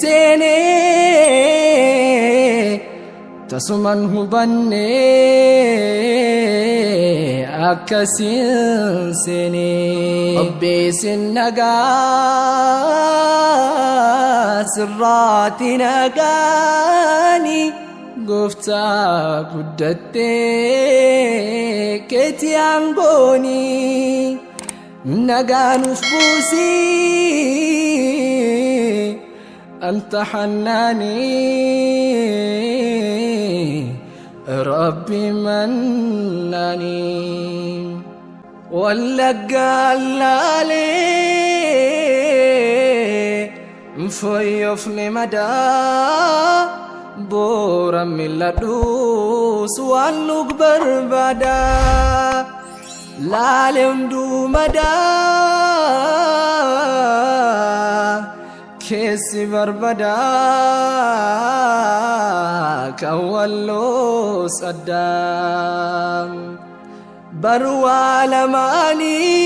Seenee tasuman hubanne akkasin seenee Rabbiisin nagaa sirraati nagaani gooftaa guddattee keetii aangooni nagaa nuuf buusii أنت حناني ربي مناني ولا قال لي فيفني مدى بورا من لدوس واللوك بربدا لا لندو مدى keessi barbadaa kan walloos addaa barwaa lamaanii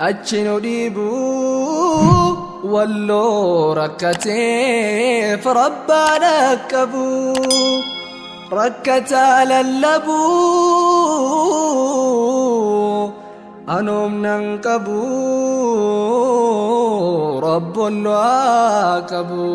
achi nu dhiibu walloo rakkateef rabbaa dhaqqabu rakkataa lallabu anoomnan qabu rabboon du'aa qabu.